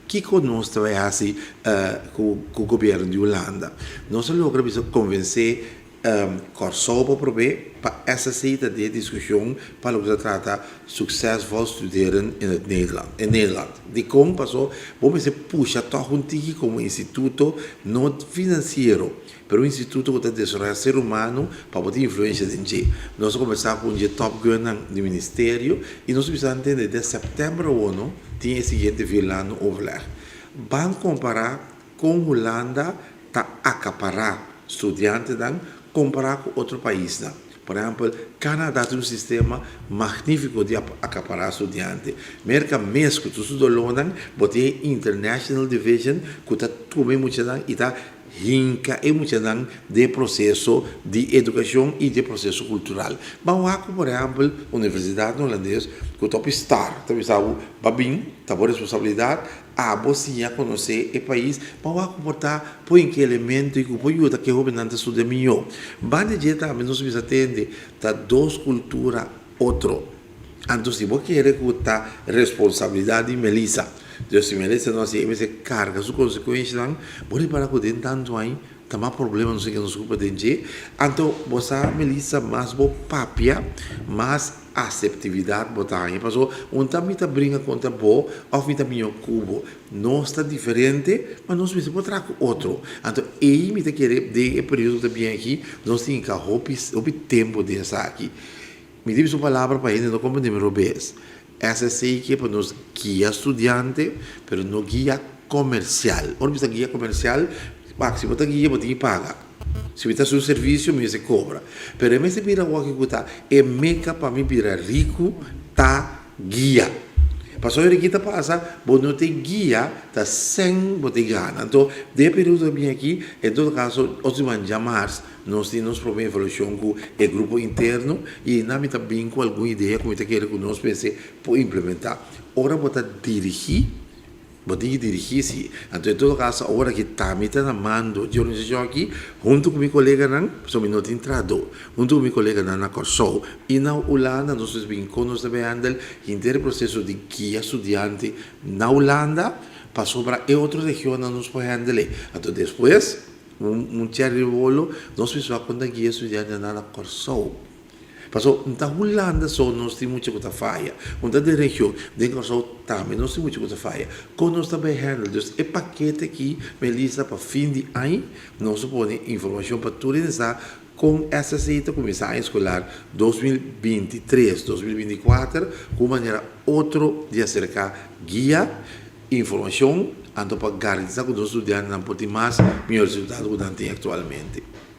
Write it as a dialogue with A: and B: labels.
A: Kiko nos ta bai hasi ku gobièrnu di Hulanda? Nos a logra bisa konvensé Kòrsou pa probé pa SSC ta den e diskushon pa loke ta trata succesvol studeren in het Nederland, in Nederland. Dikon? Paso bo mester pusha tòg un tiki komo instituto no finansiero pero un instituto ku ta desaroyá ser humano pa bo tin influensia den dje. Nos a kombersá ku un dje top gunnan di ministerio i nos a bisa ntende den sèptèmber awo no tin e siguiente vierlandenoverleg. Ban kompará kon Hulanda ta akapará studiantenan kompará ku otro paisnan. Por ehèmpel, Canada tin un sistema magnífiko di akapará studiante. Merka mes ku tur su dolónan, bo tin e International Division ku ta tuma e muchanan i ta hinka e muchanan den e proseso di edukashon i den e proseso kultural. Ban wak ku por ehèmpel universidatnan hulandes ku ta hopi star ta bisa bo, Ba bin, ta bo responsabilidat, Abo siña konosé e pais pa wak ku por ta por en ki elemento i ku por yuda ku e hóbennan ta studia mihó. Banda dje tambe nos bisa tende ta dos kultura otro. Anto si bo kere ku ta responsabilidat di Melissa, dus si Melissa no hasi e mester karga su konsekuenshanan, bo ripara ku den tantu aña ta mas problema nos tin ku nos ocupa den dje. Anto bo sa Melissa mas bo papia mas Aseptividat bo ta haña paso un ta mi ta bringa kontra bo òf mi ta mihó ku bo. Nos ta diferente, ma nos mester por traha ku otro. Anto ei mi ta kere den e periodo ku ta bien aki nos tin ka hopi hopi tempu den esaki. Mi ta bisa un palabra pa hende no komprende mi robes. SSC ke pa nos guia studiante, pero no guia komersial. Ora mi bisa guia komersial, wak si bo ta guia bo tin ki paga. Si mi ta hasi un servisio mi mester kobra. Pero e mester bira wak ku ta e meka pa mi bira riku ta guia. Pasobra ora ki ta pasa bo no tin guia ta sèn bo tin gana. Anto den e periodo ta bin aki en todo kaso otro siman djamars nos tin nos prome evaluashon ku e grupo interno i einan mi ta bin ku algun idea ku mi ta kere ku nos mester por implementá. Ora bo ta dirigí. Bo tin ki dirigí si. Anto en todo kaso awor aki ta mi ta na mando di organisashon aki huntu ku mi koleganan, pasobra mi no tin trahadó, huntu ku mi koleganan na Kòrsou i na Hulanda nos ta bin kon nos ta behandel henter e proseso di guia studiante na Hulanda pasobra e otro regionnan nos por handel e. Anto despues un chèri riba bolo nos bisa wak kon ta guia studiantenan na Kòrsou. Paso n ta Hulanda so nos tin mucha ku ta faya, un ta den region, den Kòrsou tambe nos tin mucha ku ta faya. Kon nos ta bai handle? Dus e pakete aki Melissa pa fin di aña nos a pone informashon pa tur hende sa kon SSC ta kuminsá aña eskolar 2023, 2024 ku un manera otro di aserká guia, informashon anto pa garantisa ku nos studiantenan por tin mas mihó resultado ku nan tin aktualmente.